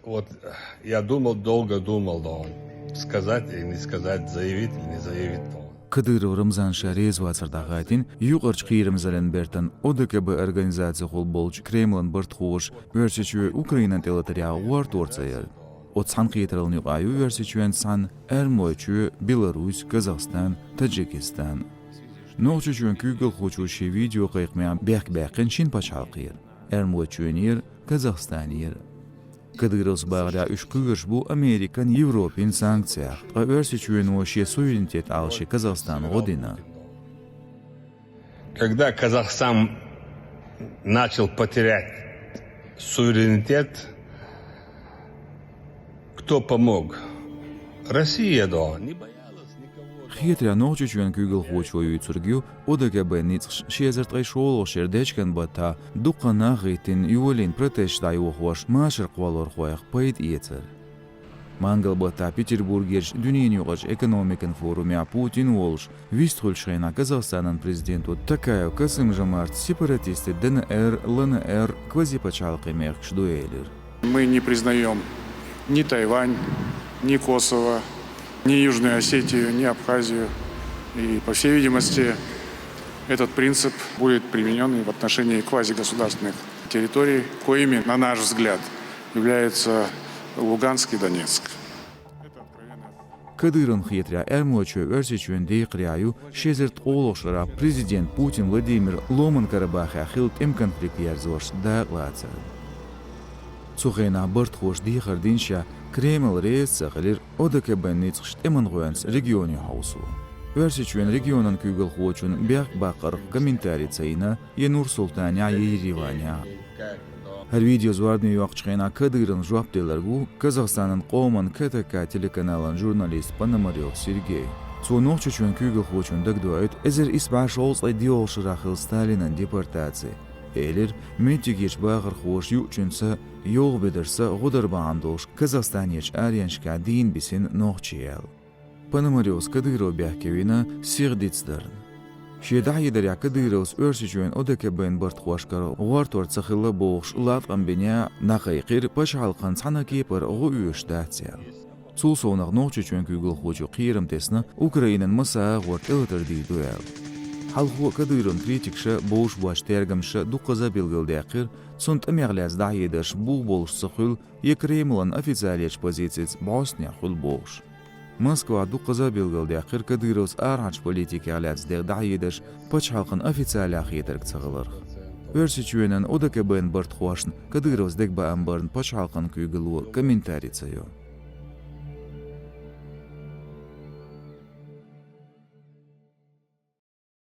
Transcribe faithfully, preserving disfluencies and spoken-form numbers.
Вот я думал, долго думал, да он сказать или не сказать, заявить или не заявить, да он. Кадыров Рамзана ша реза вацар дӀахаийтина юкъарчу кхерамзаллин бертан О Д К Б организацехула болчу Кремлан бартхоша Оьрсийчоь Украинан тӀелатарехь гӀортор ца яр. Оцу цхьаьнакхетараллин юкъахь ю Оьрсийчоьнца цхьаьна Эрмалойчоь, Беларусь, Казахстан, Таджикистан. Нохчийчоьнан куьйгалхочо шен видеокхайкхамехь бехк баьккхина шина пачхьалкхера: Эрмалойчоьнера, Казахстанера. Кадыровс бахарехь, уьш кхоьруш бу Американ, Европин санкциях, ткъа Оьрсийчоьно шен суверенитет Ӏалашъе Казахстан гӀо дина. Когда Казахстан начал потерять суверенитет, кто помог? Россия, да, не боялась никого. Хетарехь, Нохчийчоьнан куьйгалхочо юьйцург ю О Д К Б-н ницкъаш ши эзар ткъе шолгӀачу шеран дечкен баттахь дукха нах а хӀиттина, йолийна протесташ дӀайохош, машар кхоллархойх пайда эцар. Мангал баттахь Петербургерчу дуьненан юкъарчу экономикан форумехь Путин волуш, вистхуьлучу хенахь Казахстанан президента Токаев Касым-Жомарта сепаратистийн Д Н Р, Л Н Р квазипачхьалкхан мехкаш ду элира. Мы не признаем ни Тайвань, ни Косово, ни Южную Осетию, ни Абхазию. И, по всей видимости, этот принцип будет применен и в отношении квазигосударственных территорий, коими, на наш взгляд, являются Луганск и Донецк. Кадыровна хетарехь, Эрмалойчоь Оьрсийчоьнан декхарехь ю ши эзар ткъолгӀачу шарахь президент Путин Владимира Ломан Карабахехь хилла тӀеман конфликт ерзош дакъалацар. Цу хенахь бартхоша дехар дина ша, Кремль реза ца хилира О Д К Б-н ницкъаш тӀеман гӀоьнца регионе хьовсо. Оьрсийчоьнан регионан куьйгалхочун бехк баккхарх комментарий ца йина я Нур-Султанехь, я Ереванехь. ХӀара видео зорбане йоккхучу хенахь Кадыровна жоп делларг ву Казахстанан къоман К Т К телеканалан журналист Пономарёв Сергей. Цо Нохчийчоьнан куьйгалхочунна дагадоуьйту эзар исс бӀе шовзткъе диъолгӀачу шарахь хилла Сталинан депортаци. Элира, меттигерчу бахархоша юучуьнца, йовха бедаршца гӀо дар бахьана долуш Казахстанерчу аренашкахь дийна бисина нохчий аьлла. Пономарёвс Кадыров бехке вина сиха дицдарна. Шен дӀахьедарехь Кадыровс Оьрсийчоьнан О Д К Б-н бартхошкара гӀортор ца хилла бохуш латкъам бинехь, дӀакхайкхира пачхьалкхан цхьана а кепара гӀо оьшуш дац аьлла. Цул совнах Нохчийчоьнан куьйгалхочо кхерам тесна, Украинан массо а агӀор тӀелатар дийр ду аьлла. Хьалхо а Кадыровн критикаша, бовш боцчу тергамаша дуккхаза а билгалдаьккхира, цунна тӀамех лаьцна дӀахьедарш бух болуш ца хуьлу я Кремлан официалечу позицица бӀостанехь хуьлу бохуш. Москвахь дуккхаза а билгалдаьккхира Кадыровс арахьарчу политикех лаьцна деш дӀахьедарш пачхьалкхан официалехь хетарг ца хиларх. Оьрсийчоьнан О Д К Б-н бартхошна Кадыровс дегабаам барна пачхьалкхан куьйгалло комментарий ца йо.